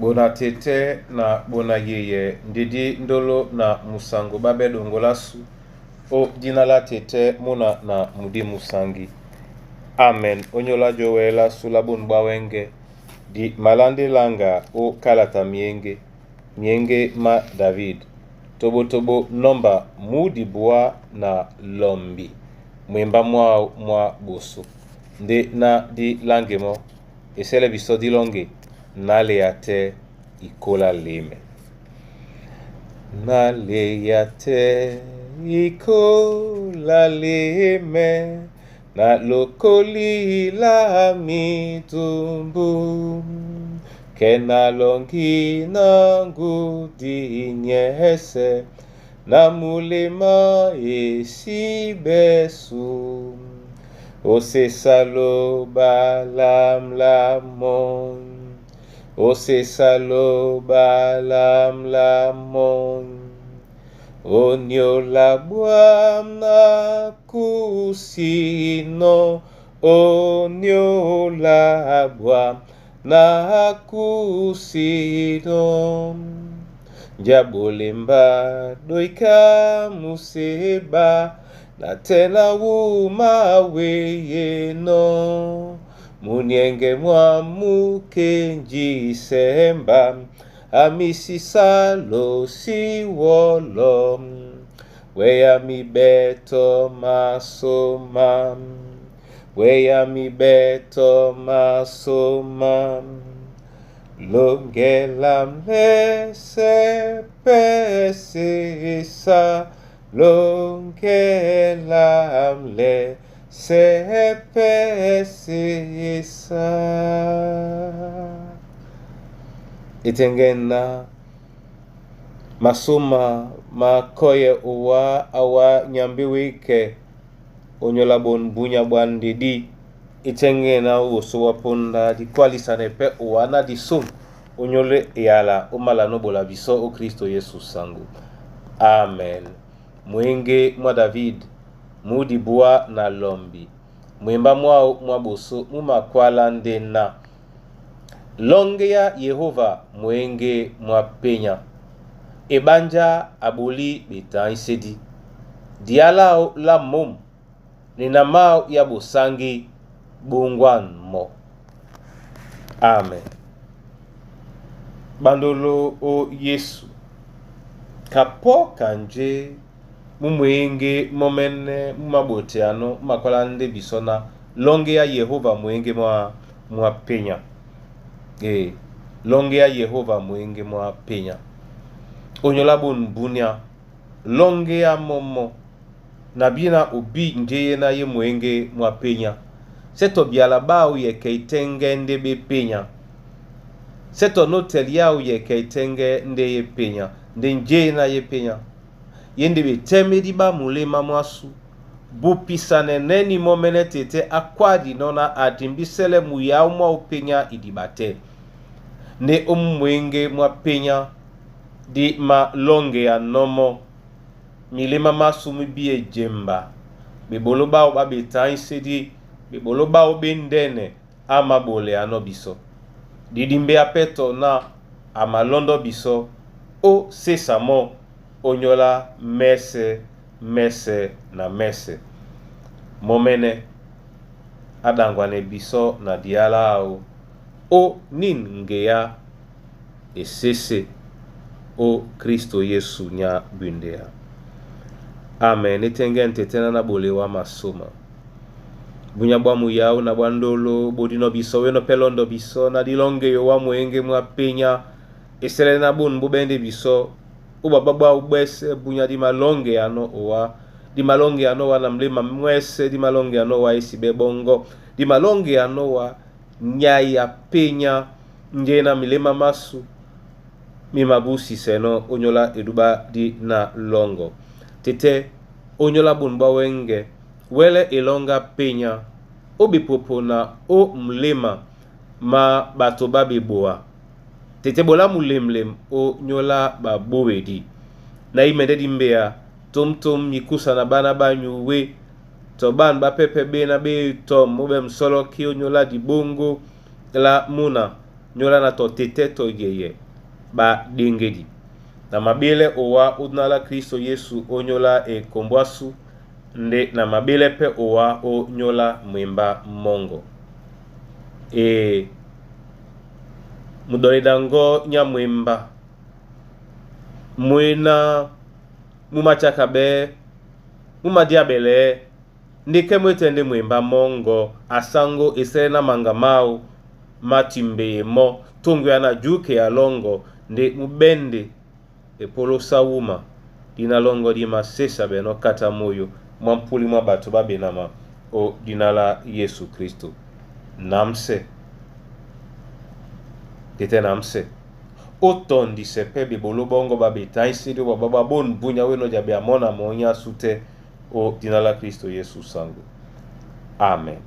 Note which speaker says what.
Speaker 1: Bona tete na bona yeye ndidi ndolo na musango babe dongolasu o dina la tete muna na mudi musangi. Amen. Onyola jowela sula bun bwawenge di malande langa o kalata mienge mienge ma David. Tobotobo nomba mudi bwa na lombi mwemba mwao mwa boso nde na di langemo esele biso dilonge naleya te ikola leme naleya te ikola leme na lokoli la mitumbu ke nalongi nangu dinyese na mulema esibesu osesalo balamlamon osesalo balamlamon oniola bwana kusino oniola bwana kusino njabolemba doika museba na tena wuma weyeno munienge mwa mukenjisemba amisisalo siwolo weyamibeto masoma weyamibeto masoma longelam lese pesisa longelam lese pesisa etengena masoma makoye uwa awa nyambi wike onyola bon bunya bwa ndidi itengena uboso wa ponda dikwalisana epe uwa na disum onyole eyala omala nobola biso o Kristo Yesu sango. Amen. Mwenge mwa David mudi bwa na lombi mwemba mwao mwa boso mumakwala ndena longe ya Yehova mwenge mwa penya ebanja aboli betaisedi dialao la mom nina mao ya bosangi bongwan mo. Amen. Bandolo o Yesu kapo kanje mumwenge momene mumabote ano mumakwala nde biso na longe ya Yehova mwenge mwa mwa penya e longe ya Yehova mwenge mwa penya onyola bon bunia longe ya momo na bina obi njeye na ye mwenge mwa penya seto biala bao yeke itenge nde be penya seto notel yao yeke itenge nde ye penya nde njeye na ye penya ye nde betemedi ba mulema mwasu bupisane neni momene tete akwadi nona adimbisele muyao mwa upenya idibate nde omwenge mwa penya di malonge ya nomo milema masu mibie jemba bebolo bao babetaisedi bebolo bao bendene amabole ano biso didimbe apeto na amalondo biso o sesamo onyola mese mese na mese momene adangwane biso na diala ao o nin ngeya esese o Kristo Yesu nya bundea. Amen. Etenge ntetena na bolewa masoma bunya bwa muyau na bwa ndolo bodino biso weno pelondo biso na dilonge yo wa mwenge mwa penya esele na bun bubende biso ubaba bwa ubwese bunya di malonge ano owa di malonge ano wa na mlema mwese di malonge ano wa esibe bongo di malonge ano wa nyai ya penya nje na milema masu mimabusi seno onyola eduba di na longo tete onyola bun bwa wenge wele elonga penya obepopo na o mlema ma bato babeboa tete bola mulemlem o nyola babowedi na imende di mbea tomtom mikusa na bana banyu we to ban bapepe be na be tom obe msoloki onyola di bongo la muna Nyolana tɔ tetɛ tɔ yɛyɛ ba dengedi. Na mabele owa o dina la Kristo Yesu o nyola ekombwasu nde na mabele pe owa o nyola mwemba mongo. E mudɔledango nya mwemba mwena mumachaka be mumadiabele ndeke mwetende mwemba mongo asango esele na manga mao matimbeye mo tongo ya na juke ya longo nde mubende epolosa wuma dina longo di masesa beno kata moyo mwa mpuli mwa bato babenama o dina la Yesu Kristo. Namse tete namse otondise pe bibolo bongo babetaisidi baba babonbunya weno jabe amona monya sute o dina la Kristo Yesu sango. Amen.